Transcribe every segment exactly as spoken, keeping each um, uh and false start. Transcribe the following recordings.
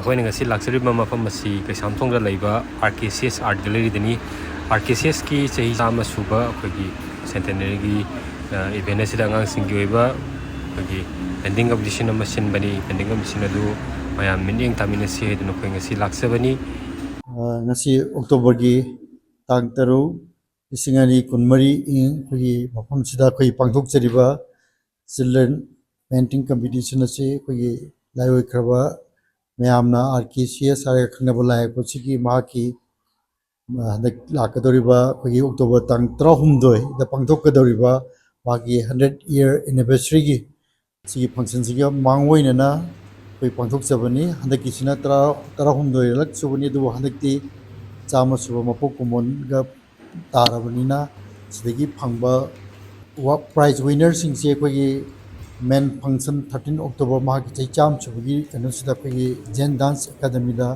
ꯑꯩꯈꯣꯏꯅ ꯉꯁꯤ ꯂꯥꯛꯆꯔꯤꯕ ꯃꯐꯝ ꯑꯁꯤ ꯀꯩꯁꯥꯝꯊꯣꯡꯗ ꯂꯩꯕ R K C S Art Gallery ꯗꯅꯤ꯫ R K C S ꯀꯤ ꯆꯍꯤ ꯆꯥꯝꯃ ꯁꯨꯕ ꯑꯩꯈꯣꯏꯒꯤ centenary ꯒꯤ, ꯑ, event ꯑꯁꯤꯗ ꯑꯉꯥꯡꯁꯤꯡꯒꯤ ꯑꯣꯏꯕ ꯑꯩꯈꯣꯏꯒꯤ painting competition ꯑꯃ ꯁꯤꯟꯕꯅꯤ꯫ Painting competition ꯑꯗꯨ ꯃꯌꯥꯝ ꯃꯤꯠꯌꯦꯡ ꯇꯥꯃꯤꯟꯅꯁꯤ ꯍꯥꯏꯗꯨꯅ ꯑꯩꯈꯣꯏ ꯉꯁꯤ ꯂꯥꯛꯆꯕꯅꯤ꯫ ꯑ, ꯉꯁꯤ October ꯒꯤ ꯇꯥꯡ ꯇꯔꯨꯛ, ꯂꯤꯁꯤꯡ ꯑꯅꯤ ꯀꯨꯟꯃꯔꯤ, ꯏꯪ ꯑꯩꯈꯣꯏꯒꯤ ꯃꯐꯝꯁꯤꯗ ꯑꯩꯈꯣꯏ ꯄꯥꯡꯊꯣꯛꯆꯔꯤꯕ Children Painting Competition ꯑꯁꯤ ꯑꯩꯈꯣꯏꯒꯤ ꯂꯥꯏꯑꯣꯏꯈ꯭ꯔꯕ ꯃꯌꯥꯝꯅ R K C S ꯍꯥꯏꯔꯒ ꯈꯪꯅꯕ ꯂꯥꯏ ꯌꯦꯛꯄꯁꯤꯒꯤ ꯃꯍꯥꯛꯀꯤ, ꯑ, ꯍꯟꯗꯛ ꯂꯥꯛꯀꯗꯧꯔꯤꯕ ꯑꯩꯈꯣꯏꯒꯤ October ꯇꯥꯡ ꯇꯔꯥꯍꯨꯝꯗꯣꯏꯗ ꯄꯥꯡꯊꯣꯛꯀꯗꯧꯔꯤꯕ ꯃꯥꯒꯤ hundred year anniversary ꯒꯤ ꯁꯤꯒꯤ function ꯁꯤꯒ ꯃꯥꯡꯑꯣꯏꯅꯅ ꯑꯩꯈꯣꯏ ꯄꯥꯡꯊꯣꯛꯆꯕꯅꯤ꯫ ꯍꯟꯗꯛꯀꯤꯁꯤꯅ ꯇꯔꯥ, ꯇꯔꯥꯍꯨꯝꯗꯣꯏꯔꯛ ꯁꯨꯕꯅꯤ, ꯑꯗꯨꯕꯨ ꯍꯟꯗꯛꯇꯤ ꯆꯥꯝꯃ ꯁꯨꯕ ꯃꯄꯣꯛ ꯀꯨꯝꯑꯣꯟꯒ ꯇꯥꯔꯕꯅꯤꯅ ꯁꯤꯗꯒꯤ ꯐꯪꯕ ꯋꯥ-, prize winner ꯁꯤꯡꯁꯦ ꯑꯩꯈꯣꯏꯒꯤ main function thirteen October ꯃꯍꯥꯛꯀꯤ ꯆꯍꯤ ꯆꯥꯝꯃ ꯁꯨꯕꯒꯤ ꯀꯩꯅꯣꯁꯤꯗ ꯑꯩꯈꯣꯏꯒꯤ Zen Dance Academy ꯗ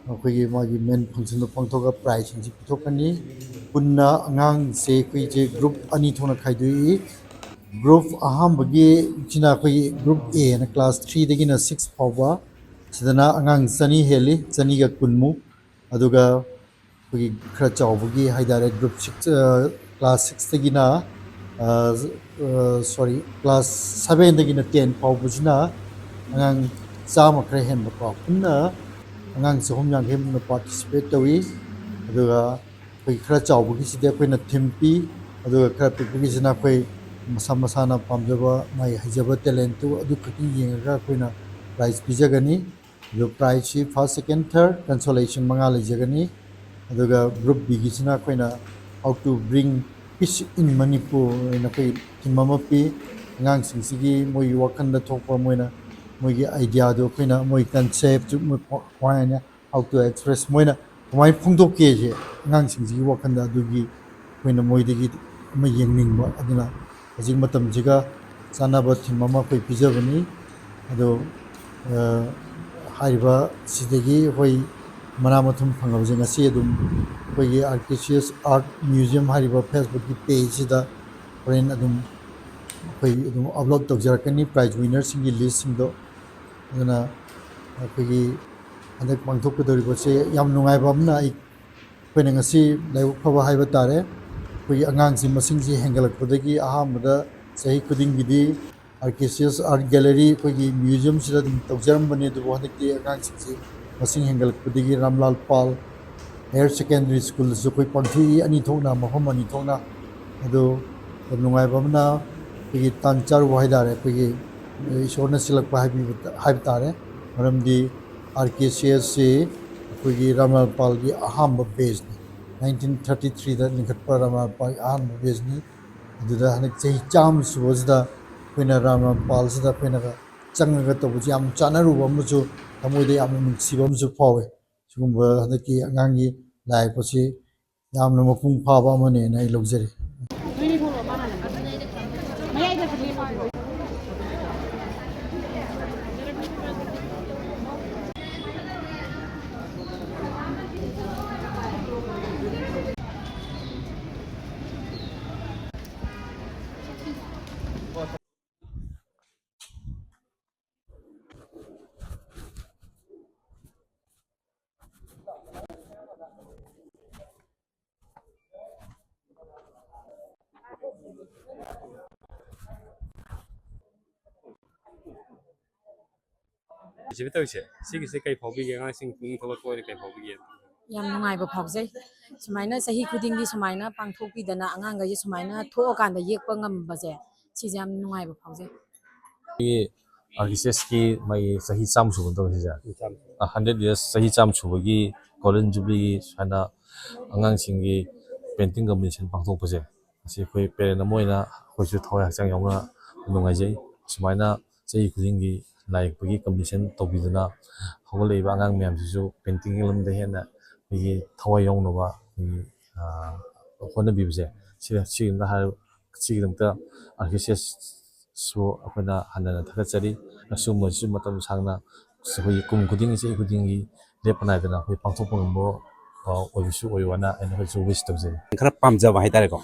ꯑꯩꯈꯣꯏꯒꯤ ꯃꯥꯒꯤ main function ꯗꯣ ꯄꯥꯡꯊꯣꯛꯑꯒ prize ꯁꯤꯡꯁꯤ ꯄꯤꯊꯣꯛꯀꯅꯤ꯫ ꯄꯨꯟꯅ ꯑꯉꯥꯡꯁꯦ ꯑꯩꯈꯣꯏꯁꯦ group ꯑꯅꯤ ꯊꯣꯛꯅ ꯈꯥꯏꯗꯣꯛꯏ꯫ Group ꯑꯍꯥꯟꯕꯒꯤꯁꯤꯅ ꯑꯩꯈꯣꯏꯒꯤ group A ꯍꯥꯏꯅ class three ꯗꯒꯤꯅ six ꯐꯥꯎꯕ, ꯁꯤꯗꯅ ꯑꯉꯥꯡ ꯆꯅꯤ ꯍꯦꯜꯂꯤ, ꯆꯅꯤꯒ ꯀꯨꯟꯃꯨꯛ꯫ ꯑꯗꯨꯒ ꯑꯩꯈꯣꯏꯒꯤ ꯈꯔ ꯆꯥꯎꯕꯒꯤ ꯍꯥꯏꯇꯥꯔꯦ, group six, ꯑ, class six ꯇꯒꯤꯅ, ꯑ, ꯑ, sorry, class seven ꯗꯒꯤꯅ ten ꯐꯥꯎꯕꯁꯤꯅ ꯑꯉꯥꯡ ꯆꯥꯝꯃ ꯈꯔ ꯍꯦꯟꯕꯀꯣ, ꯄꯨꯟꯅ ꯑꯉꯥꯡ ꯆꯍꯨꯝ ꯌꯥꯡꯈꯩ ꯃꯨꯛꯅ participate ꯇꯧꯏ꯫ ꯑꯗꯨꯒ ꯑꯩꯈꯣꯏ ꯈꯔ ꯆꯥꯎꯕꯒꯤꯁꯤꯗꯤ ꯑꯩꯈꯣꯏꯅ theme ꯄꯤ, ꯑꯗꯨꯒ ꯈꯔ ꯄꯤꯛꯄꯒꯤꯁꯤꯅ ꯑꯩꯈꯣꯏ ꯃꯁꯥ ꯃꯁꯥꯅ ꯄꯥꯝꯖꯕ, ꯃꯥꯒꯤ ꯍꯩꯖꯕ talent ꯇꯨ ꯑꯗꯨ ꯈꯛꯇꯪ ꯌꯦꯡꯉꯒ ꯑꯩꯈꯣꯏꯅ prize ꯄꯤꯖꯒꯅꯤ꯫ ꯑꯗꯨ prize ꯁꯤ first, second, third consolation ꯃꯉꯥ ꯂꯩꯖꯒꯅꯤ꯫ ꯑꯗꯨꯒ group B ꯒꯤꯁꯤꯅ ꯑꯩꯈꯣꯏꯅ How to Bring Peace in Manipur ꯍꯥꯏꯅ ꯑꯩꯈꯣꯏ theme ꯑꯃ ꯄꯤ꯫ ꯑꯉꯥꯡꯁꯤꯡꯁꯤꯒꯤ ꯃꯣꯏꯒꯤ ꯋꯥꯈꯜꯗ ꯊꯣꯛꯄ, ꯃꯣꯏꯅ ꯃꯣꯏꯒꯤ idea ꯗꯨ ꯑꯩꯈꯣꯏꯅ ꯃꯣꯏ concept ꯇꯨ, ꯃꯣꯏ ꯀꯃꯥꯏꯅ, how to express, ꯃꯣꯏꯅ ꯀꯃꯥꯏꯅ ꯐꯣꯡꯗꯣꯛꯀꯦꯁꯦ ꯑꯉꯥꯡꯁꯤꯡꯁꯤꯒꯤ ꯋꯥꯈꯜꯗ, ꯑꯗꯨꯒꯤ ꯑꯩꯈꯣꯏꯅ ꯃꯣꯏꯗꯒꯤ ꯑꯃ ꯌꯦꯡꯅꯤꯡꯕ꯫ ꯑꯗꯨꯅ ꯍꯧꯖꯤꯛ ꯃꯇꯝꯁꯤꯒ ꯆꯥꯟꯅꯕ theme ꯑꯃ ꯑꯩꯈꯣꯏ ꯄꯤꯖꯕꯅꯤ꯫ ꯑꯗꯣ, ꯑ, ꯍꯥꯏꯔꯤꯕ ꯁꯤꯗꯒꯤ ꯑꯩꯈꯣꯏ ꯃꯅꯥ ꯃꯊꯨꯝ ꯐꯪꯉꯕꯁꯦ ꯉꯁꯤ ꯑꯗꯨꯝ ꯑꯩꯈꯣꯏꯒꯤ R K C S Art Museum ꯍꯥꯏꯔꯤꯕ Facebook ꯀꯤ page ꯁꯤꯗ ꯍꯣꯔꯦꯟ ꯑꯗꯨꯝ ꯑꯩꯈꯣꯏ ꯑꯗꯨꯝ upload ꯇꯧꯖꯔꯛꯀꯅꯤ prize winner ꯁꯤꯡꯒꯤ list ꯁꯤꯡꯗꯣ꯫ ꯑꯗꯨꯅ ꯑꯩꯈꯣꯏꯒꯤ ꯍꯟꯗꯛ ꯄꯥꯡꯊꯣꯛꯀꯗꯧꯔꯤꯕꯁꯦ ꯌꯥꯝ ꯅꯨꯡꯉꯥꯏꯕ ꯑꯃꯅ ꯑꯩ, ꯑꯩꯈꯣꯏꯅ ꯉꯁꯤ ꯂꯥꯏꯕꯛ ꯐꯕ ꯍꯥꯏꯕ ꯇꯥꯔꯦ꯫ ꯑꯩꯈꯣꯏꯒꯤ ꯑꯉꯥꯡꯁꯤꯡ ꯃꯁꯤꯡꯁꯤ ꯍꯦꯟꯒꯠꯂꯛꯄꯗꯒꯤ ꯑꯍꯥꯟꯕꯗ ꯆꯍꯤ ꯈꯨꯗꯤꯡꯒꯤꯗꯤ R K C S art gallery ꯑꯩꯈꯣꯏꯒꯤ ꯃ꯭ꯌꯨꯖꯤꯌꯝꯁꯤꯗ ꯑꯗꯨꯝ ꯇꯧꯖꯔꯝꯕꯅꯤ, ꯑꯗꯨꯕꯨ ꯍꯟꯗꯛꯇꯤ ꯑꯉꯥꯡꯁꯤꯡꯁꯤ ꯃꯁꯤꯡ ꯍꯦꯟꯒꯠꯂꯛꯄꯗꯒꯤ ꯔꯥꯝꯂꯥꯜ ꯄꯥꯜ ꯍꯥꯌꯔ ꯁꯦꯀꯦꯟꯗꯔꯤ ꯁ꯭ꯀꯨꯜꯗꯁꯨ ꯑꯩꯈꯣꯏ ꯄꯥꯡꯊꯣꯛꯏ, ꯑꯅꯤ ꯊꯣꯛꯅ, ꯃꯐꯝ ꯑꯅꯤ ꯊꯣꯛꯅ꯫ ꯑꯗꯨ ꯌꯥꯝ ꯅꯨꯡꯉꯥꯏꯕ ꯑꯃꯅ ꯑꯩꯈꯣꯏꯒꯤ ꯇꯥꯟ ꯆꯥꯔꯨꯕ ꯍꯥꯏ ꯇꯥꯔꯦ, ꯑꯩꯈꯣꯏꯒꯤ ꯏꯁꯣꯔꯅ ꯁꯤꯜꯂꯛꯄ ꯍꯥꯏꯕꯤꯕ, ꯍꯥꯏꯕ ꯇꯥꯔꯦ꯫ ꯃꯔꯝꯗꯤ ꯑꯥꯔ ꯀꯦ ꯁꯤ ꯑꯦꯁꯁꯤ ꯑꯩꯈꯣꯏꯒꯤ ꯔꯥꯝꯂꯥꯜ ꯄꯥꯜꯒꯤ ꯑꯍꯥꯟꯕ ꯕꯦꯆꯅꯤ, ꯅꯥꯏꯟꯇꯤꯟ ꯊꯥꯔꯇꯤ ꯊ꯭ꯔꯤꯗ ꯂꯤꯡꯈꯠꯄ ꯔꯥꯝꯂꯥꯜ ꯄꯥꯜꯒꯤ ꯑꯍꯥꯟꯕ ꯕꯦꯆꯅꯤ꯫ ꯑꯗꯨꯗ ꯍꯟꯗꯛ ꯆꯍꯤ ꯆꯥꯝꯃ ꯁꯨꯕꯁꯤꯗ ꯑꯩꯈꯣꯏꯅ ꯔꯥꯝꯂꯥꯜ ꯄꯥꯜꯁꯤꯗ ꯑꯩꯈꯣꯏꯅ ꯆꯪꯉꯒ ꯇꯧꯕꯁꯤ ꯌꯥꯝ ꯆꯥꯟꯅꯔꯨꯕ ꯑꯃꯁꯨ, ꯊꯃꯣꯏꯗ ꯌꯥꯝꯅ ꯅꯨꯡꯁꯤꯕ ꯑꯃꯁꯨ ꯐꯥꯎꯋꯦ꯫ ꯁꯤꯒꯨꯝꯕ ꯍꯟꯗꯛꯀꯤ ꯑꯉꯥꯡꯒꯤ ꯂꯥꯏ ꯌꯦꯛꯄꯁꯤ ꯌꯥꯝꯅ ꯃꯄꯨꯡ ꯐꯥꯕ ꯑꯃꯅꯦꯅ ꯑꯩ ꯂꯧꯖꯔꯤ꯫ ꯁꯤꯕ ꯇꯧꯔꯤꯁꯦ, ꯁꯤꯒꯤꯁꯦ ꯀꯩ ꯐꯥꯎꯕꯤꯒꯦ? ꯑꯉꯥꯡꯁꯤꯡ ꯄꯨꯛꯅꯤꯡ ꯊꯧꯒꯠꯄ ꯑꯣꯏꯅ ꯀꯩ ꯐꯥꯎꯕꯤꯒꯦ? ꯌꯥꯝ ꯅꯨꯡꯉꯥꯏꯕ ꯐꯥꯎꯖꯩ꯫ ꯁꯨꯃꯥꯏꯅ ꯆꯍꯤ ꯈꯨꯗꯤꯡꯒꯤ ꯁꯨꯃꯥꯏꯅ ꯄꯥꯡꯊꯣꯛꯄꯤꯗꯅ ꯑꯉꯥꯡꯈꯩꯁꯦ ꯁꯨꯃꯥꯏꯅ ꯊꯣꯛꯑꯀꯥꯟꯗ ꯌꯦꯛꯄ ꯉꯝꯕꯁꯦ, ꯁꯤꯁꯦ ꯌꯥꯝ ꯅꯨꯡꯉꯥꯏꯕ ꯐꯥꯎꯖꯩ꯫ ꯑꯩꯈꯣꯏꯒꯤ ꯑꯥꯔ ꯀꯦ ꯁꯤ ꯑꯦꯁꯀꯤ ꯃꯥꯒꯤ ꯆꯍꯤ ꯆꯥꯝꯃ ꯁꯨꯕ ꯇꯧꯔꯤꯁꯦ, ꯍꯟꯗ꯭ꯔꯦꯠ ꯌꯔꯁ, ꯆꯍꯤ ꯆꯥꯝꯃ ꯁꯨꯕꯒꯤ ꯒꯣꯜꯗꯟ ꯖꯨꯕ꯭ꯂꯤꯒꯤ ꯁꯨꯃꯥꯏꯅ ꯑꯉꯥꯡꯁꯤꯡꯒꯤ ꯄꯦꯟꯇꯤꯡ ꯀꯝꯄꯤꯇꯤꯁꯟ ꯄꯥꯡꯊꯣꯛꯄꯁꯦ, ꯑꯁꯤ ꯑꯩꯈꯣꯏ ꯄꯦꯔꯦꯟ ꯑꯃ ꯑꯣꯏꯅ ꯑꯩꯈꯣꯏꯁꯨ ꯊꯋꯥꯏ ꯍꯛꯆꯥꯡ ꯌꯥꯎꯅ ꯅꯨꯡꯉꯥꯏꯖꯩ꯫ ꯁꯨꯃꯥꯏꯅ ꯆꯍꯤ ꯈꯨꯗꯤꯡꯒꯤ ꯂꯥꯏ ꯌꯦꯛꯄꯒꯤ ꯀꯝꯄꯤꯇꯤꯁꯟ ꯇꯧꯕꯤꯗꯨꯅ ꯍꯧꯒꯠꯂꯛꯏꯕ ꯑꯉꯥꯡ ꯃꯌꯥꯝꯁꯤꯁꯨ ꯄꯦꯟꯇꯤꯡꯒꯤ ꯂꯝꯗ ꯍꯦꯟꯅ ꯑꯩꯈꯣꯏꯒꯤ ꯊꯋꯥꯏ ꯌꯥꯎꯅꯕ ꯑꯩꯈꯣꯏꯒꯤ, ꯑꯥ, ꯍꯣꯠꯅꯕꯤꯕꯁꯦ, ꯁꯤꯗ, ꯁꯤꯒꯤꯗꯃꯛꯇ ꯍꯥꯏꯔ-, ꯁꯤꯒꯤꯗꯃꯛꯇ ꯑꯥꯔ ꯀꯦ ꯁꯤ ꯑꯦꯁꯁꯨ ꯑꯩꯈꯣꯏꯅ ꯍꯟꯅ ꯍꯟꯅ ꯊꯥꯒꯠꯆꯔꯤ꯫ ꯑꯁꯤꯒꯨꯝꯕꯁꯤꯁꯨ ꯃꯇꯝ ꯁꯥꯡꯅ ꯑꯩꯈꯣꯏꯒꯤ ꯀꯨꯝ ꯈꯨꯗꯤꯡꯒꯤ, ꯆꯍꯤ ꯈꯨꯗꯤꯡꯒꯤ ꯂꯦꯞꯄ ꯅꯥꯏꯗꯅ ꯑꯩꯈꯣꯏ ꯄꯥꯡꯊꯣꯛꯄ ꯉꯝꯕ, ꯑ, ꯑꯣꯏꯕꯁꯨ ꯑꯣꯏꯌꯣꯅ ꯑꯩꯅ ꯑꯩꯈꯣꯏꯁꯨ ꯋꯤꯁ ꯇꯧꯖꯩ꯫ ꯈꯔ ꯄꯥꯝꯖꯕ ꯍꯥꯏꯇꯥꯔꯦꯀꯣ꯫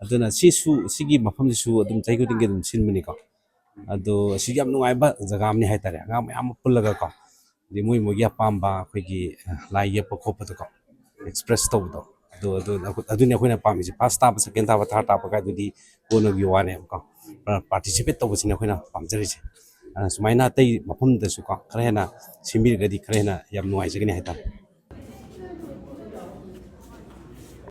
ꯑꯗꯨꯅ ꯁꯤꯁꯨ, ꯁꯤꯒꯤ ꯃꯐꯝꯁꯤꯁꯨ ꯑꯗꯨꯝ ꯆꯍꯤ ꯈꯨꯗꯤꯡꯒꯤ ꯑꯗꯨꯝ ꯁꯤꯟꯕꯅꯤꯀꯣ꯫ ꯑꯗꯣ ꯑꯁꯤ ꯌꯥꯝ ꯅꯨꯡꯉꯥꯏꯕ ꯖꯒꯥ ꯑꯃꯅꯤ ꯍꯥꯏꯇꯥꯔꯦ, ꯑꯉꯥꯡ ꯃꯌꯥꯝ ꯑꯃ ꯄꯨꯜꯂꯒꯀꯣ꯫ ꯑꯗꯩ ꯃꯣꯏ ꯃꯣꯏꯒꯤ ꯑꯄꯥꯝꯕ ꯑꯩꯈꯣꯏꯒꯤ ꯂꯥꯏ ꯌꯦꯛꯄ ꯈꯣꯠꯄꯗꯣꯀꯣ, ꯑꯦꯛꯁꯄ꯭ꯔꯦꯁ ꯇꯧꯕꯗꯣ, ꯑꯗꯨ ꯑꯗꯨ ꯑꯗꯨꯅꯤ ꯑꯩꯈꯣꯏꯅ ꯄꯥꯝꯃꯤꯁꯦ꯫ ꯐꯥꯔꯁ ꯇꯥꯕ, ꯁꯦꯀꯦꯟ ꯇꯥꯕ, ꯊꯥꯔꯠ ꯇꯥꯕ ꯀꯥꯏꯗꯨꯗꯤ ꯀꯣꯟꯅꯒꯤ ꯋꯥꯅꯦꯕꯀꯣ꯫ ꯄꯥꯔꯇꯤꯁꯤꯄꯦꯠ ꯇꯧꯕꯁꯤꯅ ꯑꯩꯈꯣꯏꯅ ꯄꯥꯝꯖꯔꯤꯁꯦ꯫ ꯑꯗꯨꯅ ꯁꯨꯃꯥꯏꯅ ꯑꯇꯩ ꯃꯐꯝꯗꯁꯨꯀꯣ ꯈꯔ ꯍꯦꯟꯅ ꯁꯦꯝꯕꯤꯔꯒꯗꯤ ꯈꯔ ꯍꯦꯟꯅ ꯌꯥꯝ ꯅꯨꯡꯉꯥꯏꯖꯒꯅꯤ ꯍꯥꯏꯇꯥꯔꯦ꯫